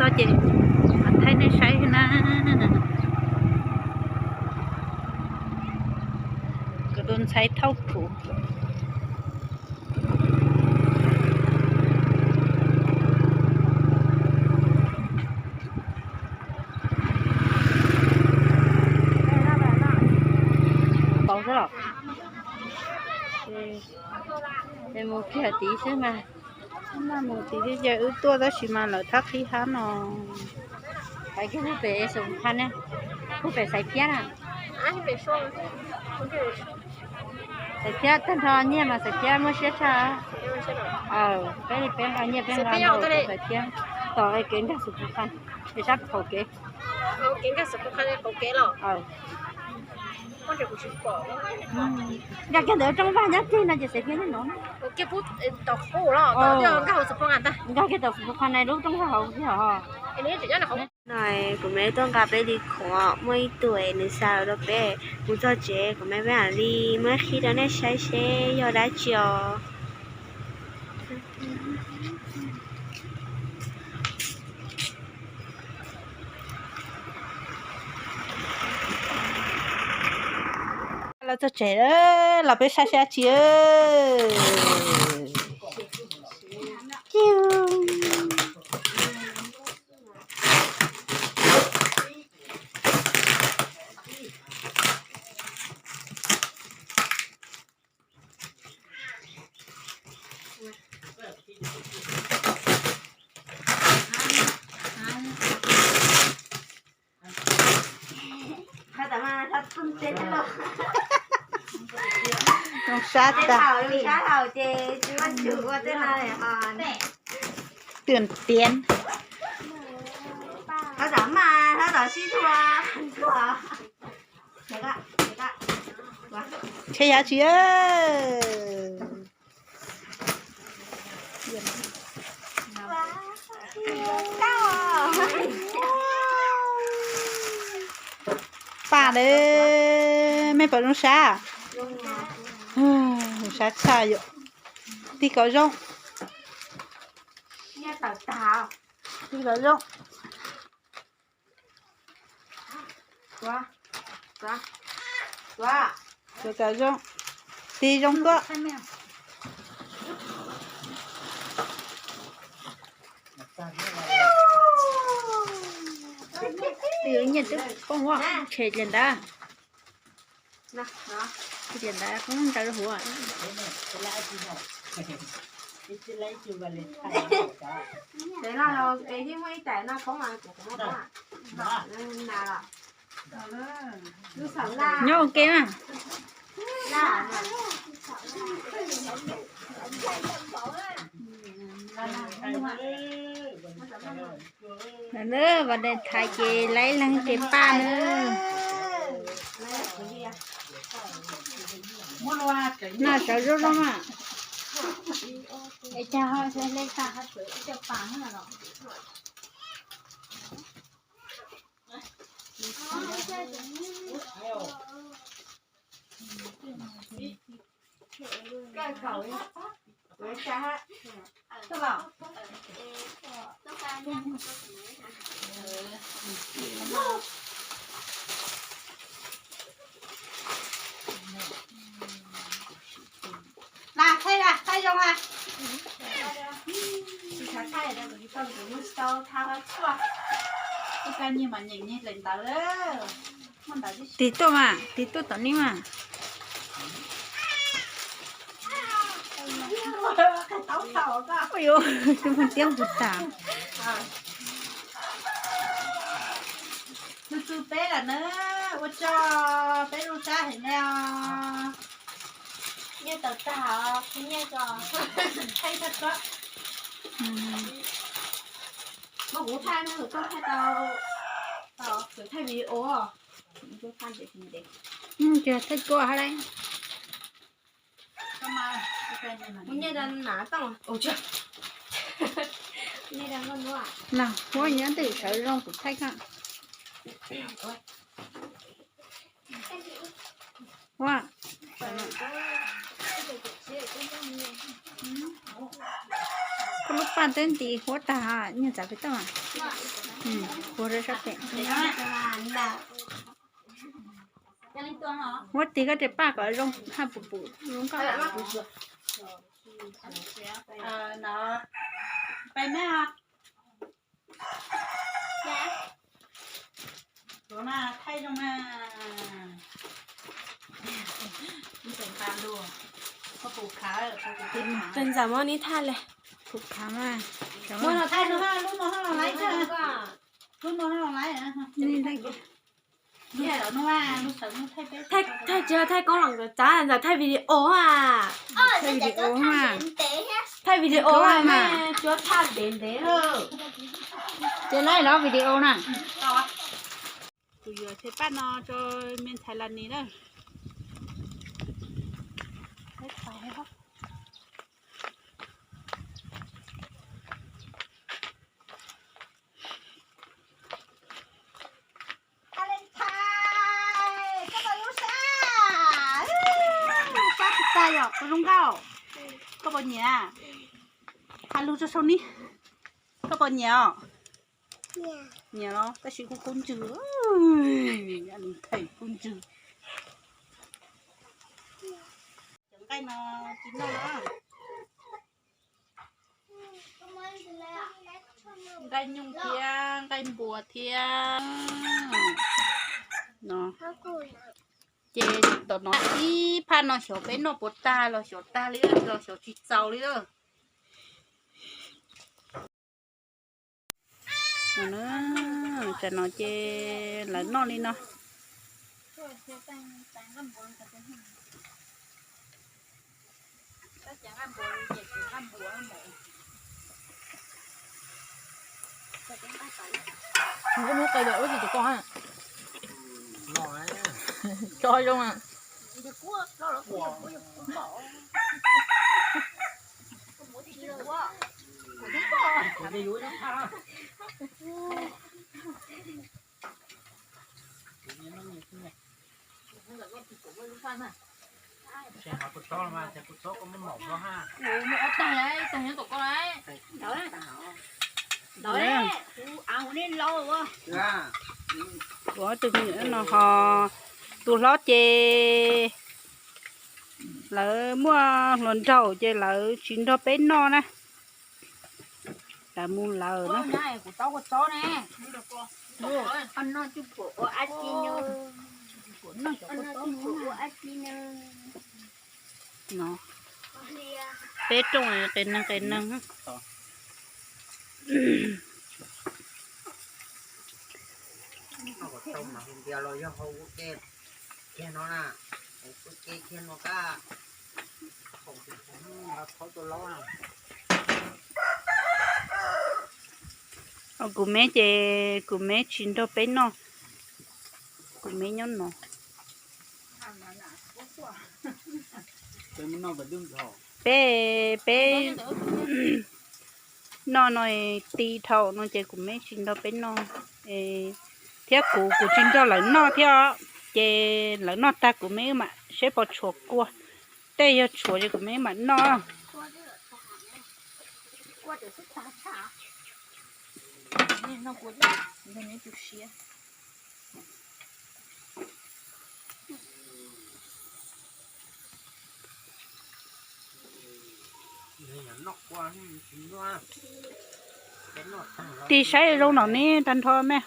Txog ces mam thaij nej saib na. Kuv tus ntxhais thauj kuv. Ces mus kiag tid xwb mas. Mus tid thiab ces wb tuaj tab sis mas lawv thab qhib hab no. Pais kiag pem Xaim Phiab na, pem Xaim Phiab na. Xaim Phiab tag nrho nyiaj mas Xaim Phiab muab siab tshaj. Peb li peb nqa nyiaj peb nqa Xaim Phiab, tom kev nkag Xaim Phiab, sab qaum kev. Nkag kiag ntawd rooj vag nyob kiag no ces Xaim Phiab nyob no. Nkag kiag tom Xaim Phiab qhov na lub rooj vag hauv kiag os. No kuv me tuaj nqa peb li khuam, muaj ib tug nws xa los rau peb, mus txog tsev kuv me peb mam li muab qhib rau nej saib seb yog dab tsi os. Los txog tsev, los peb saib saib tsi. Zoo sab tas. Twm tiav. Tsheb yav tsi. Paj na, mej puas zoo sab? Zoo sab tshaj yom. Tig kom zoo. Tig kom zoo. Tig zoo tuaj. Nyiaj twb poob, tshem li ntawd. Li ntawd poob ntawd huv. Nyob ua ke na. Vam Dais Thaiv ces laib leeg ces paj na. Noj sawv zoo zoo na. Thaij zoo a. Tig tuaj mas, tig tuaj tom nej mas. Tus muag tiab tus tas. Tus tus peb lawm na, ua tsaug, peb zoo sab heev li os. Nyiaj tawm tag os, nyiaj tso. Thaij tag tso. Muab kuv thaij no, kuv thaij tau, kuv thaij video. Thaij tuaj hab le. Muab nyiaj rau na toj. Huab nyob twj sawv zoo kuv thaij koj. Huab. Lub paj twb nti huab tag, nyiaj txav pem toj. Huab rau sab pem. Huab tig koj tes paj kom zoo haj pum pum zoo nkauj. Tus ntxawm muab neb thaj le. Muab no thaj, thaj tsis yog thaj koob lawm ntxawm, ntxawm thaj video a. Thaj video a mas. Thaj video a mas. Cuab thaj ntev ntev. Ces laib los video na. Kuv yuav tshe paj no rau me ntxhais Las Nis na. Sab tag yom, zoo nkauj. Koj puas nyiam? Hais lus rau saum ni. Koj puas nyiam os? Nyiam los tab sis kuv kub ntsws, kub ntsws. Cov nqaij no tsis noj na. Nqaij nyoog thiab nqaij npua thiab no. Ces tom no ib phaj no xyov peb noj puas tag los xyov tag li los xyov tsis txaus li lawm. Tam no ces lawv noj li no. Hnub qis lawm ua tsis tus koj ha. Tso zoo a. Kuv muaj ob tag lawm, tag nyob tom koj lawm. Ntawd, ntawd, kuv av hu nej laus. Kuv ob tug me nyuam no ho, tus hlob ces lawv muaj hluas nraug ces lawv tsis nrog peb noj na. Lawv mus lawm na. No, peb rooj qis neeg qis neeg. Kuv me ces kuv me tsis nrog peb noj, kuv me nyob no. Peb, peb noj no ti dhau no ces kuv me tsis nrog peb noj, thiab kuv, kuv tsis nrog lawv noj thiab, ces lawv noj tag kuv me wb mam seb pos tshuav kua, tej yog tshuav ces kuv me wb mam noj. Tig saib zoo no ne tag nrho me.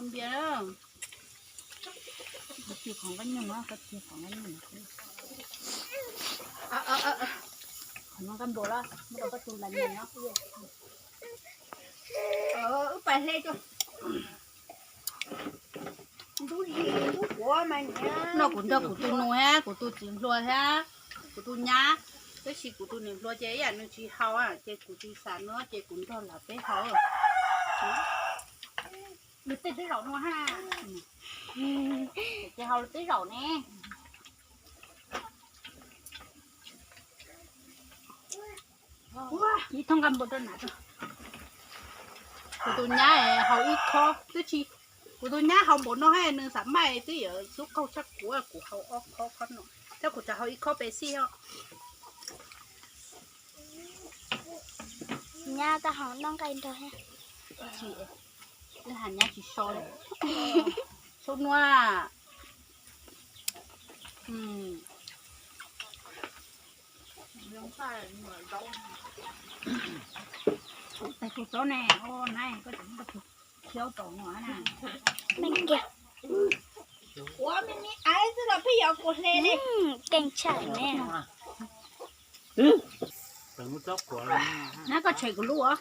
Npias, qhov no nqaij npua, muab rau koj tus las nis no. Wb pais hle. Noj kuv nrog kuv tus nus thiab kuv tus txiv hluas thiab kuv tus nyab, tab sis kuv tus niam hluas ces ib yam nws tsis haus ces kuv tsis xav noj ces kuv nrog lawv peb haus. Nws tej twb zaum no ha. Ces haus lawv twb zaum ne. Ib thoob nqa npua rau na. Kuv tus nyab haus ib khob twb tsis, kuv tus nyab haus npaum no nws xav maj twb yuav xub qaug tshaj kuv, kuv haus ob khob khob no, thiab kuv tseem haus ib khob pes xij os. Nyab tab haus noj nqaij nrog. Tsis, wb hais nyab tsis so li. Sub nuav. Tais tus txob ne, o na, koj tseem muab tus khiav tom no na. Ua me me aiv xwb los pheej yuav kuv hle li. Keej tshaj ne. Na koj tshem kuv lub os.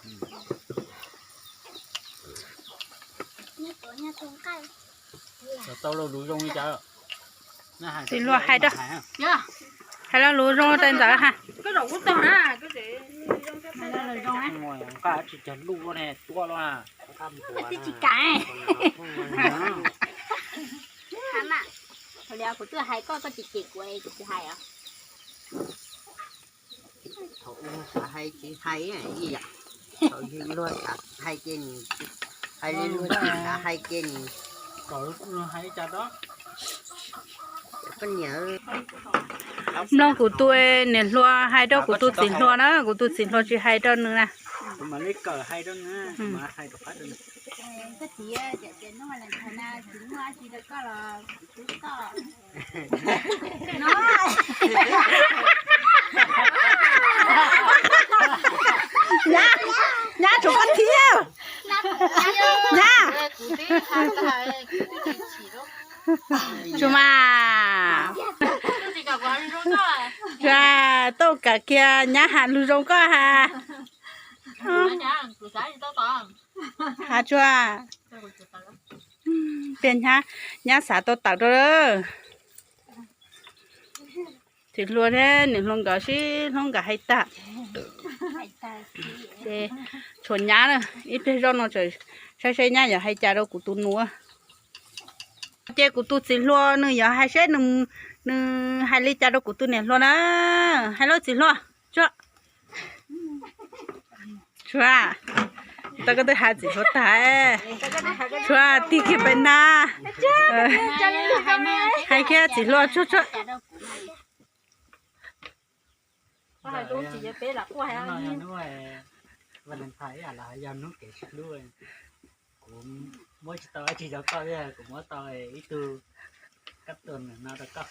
Tsis luag hais rau, hais lo lus zoo tais ntxawm ha. Nqaj tsis cog luj ne, tua los. Tsis kam. Thaum li kuv twb hais koj, koj tsis cem kuv, kuv tsis hais os. Thaum ub xav hais tsis hais ib yam, thaum yus luag xav hais ces nws hais li luag tsis xav hais ces nws kom hais cas rau. Mloog kuv tus niam hluas hais rau kuv tus txiv hluas na, kuv tus txiv hluas tsis hais rau nws na. Nyab, nyab tshuav koj thiab. Nyab. Tshuav mas. Tshuav, tau kam kiag nyab has lus zoo koj has. Has tshuav. Piag nyab, nyab xav tau tawm rau. Txiv hluas thiab niam hluas nkawd sib hlub nkawd hais tag. Ces tshuav nyab na, ib pliag zoj no tseem saib saib nyab yuav hais cas rau kuv tus nus. Ces kuv tus txiv hluas nws yuav hais seb nws hais li cas rau kuv tus niam hluas na. Hais lauj txiv hluas. Tshuav, tshuav, tau koj twb has txiv hluas tag, tshuav tig kiag pais na. Hais kiag txiv hluas tshuav, tshuav. Kuv muab tsis tau dab tsi rau koj, kuv muab tau ib tug kab tus no rau koj.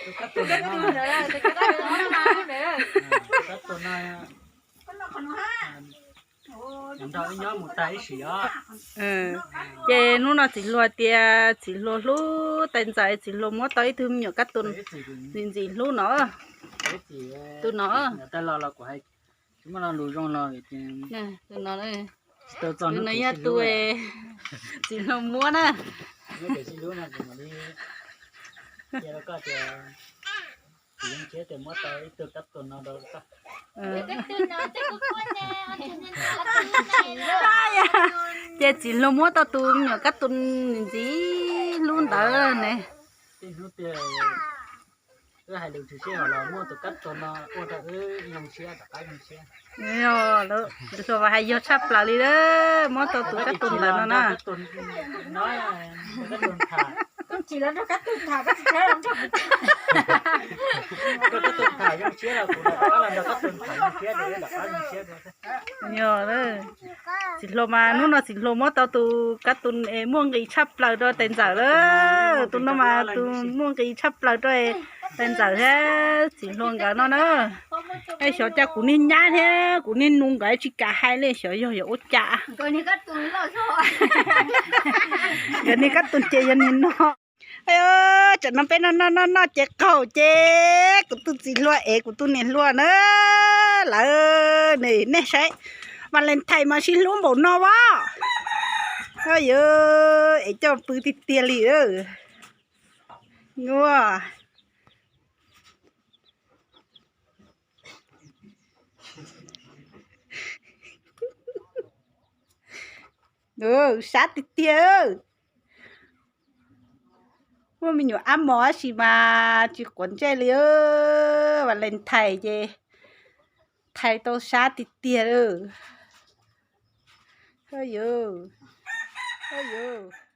Tus kab tus no, tus kab tus no, nrog wb nyob mus tag ib sim os. Ces hnub no txiv hluas tias txiv hluas hlub tais ntxawm, txiv hluas muab tau ib tug me nyuam kab tus ntxim ntxim hlub no. Tus no, tsis muaj lo lus zoo los, tus no yog tus txiv hluas muab na. Ces txiv hluas muab tau tus me nyuam kab tus ntxim hlub ntawd ne. Txiv hluas mas hais yog tshaj plaws li, muab tau tus kab tus ntawd no na. Yog, txiv hluas mas hnub no txiv hluas muab tau tus kab tus es muaj nqis tshaj plaws rau tais ntxawm lawm. Tus no mas tus muaj nqis tshaj plaws rau tais ntxawm thiab txiv hluas nkawd no na. Xyov cas kuv niag nyab thiab kuv niag nus nkawd tsis kam hais li, xyov yog yuav ua cas. Nkawd niag kab tus ces yog niag no. Tsam no peb noj noj noj noj ces qaug ces kuv tus txiv hluas es kuv tus niam hluas na. Lawv ne, nej saib, Valentine mas sib hlub npaum no as. Yog es coj pw tiag tiag li. Sab tiag tiag. Muaj me nyuam ab mos tab sis mas tsis quav ntsej li. Valentine ces thaij tau sab tiag tiag lawm. Yuav, yuav.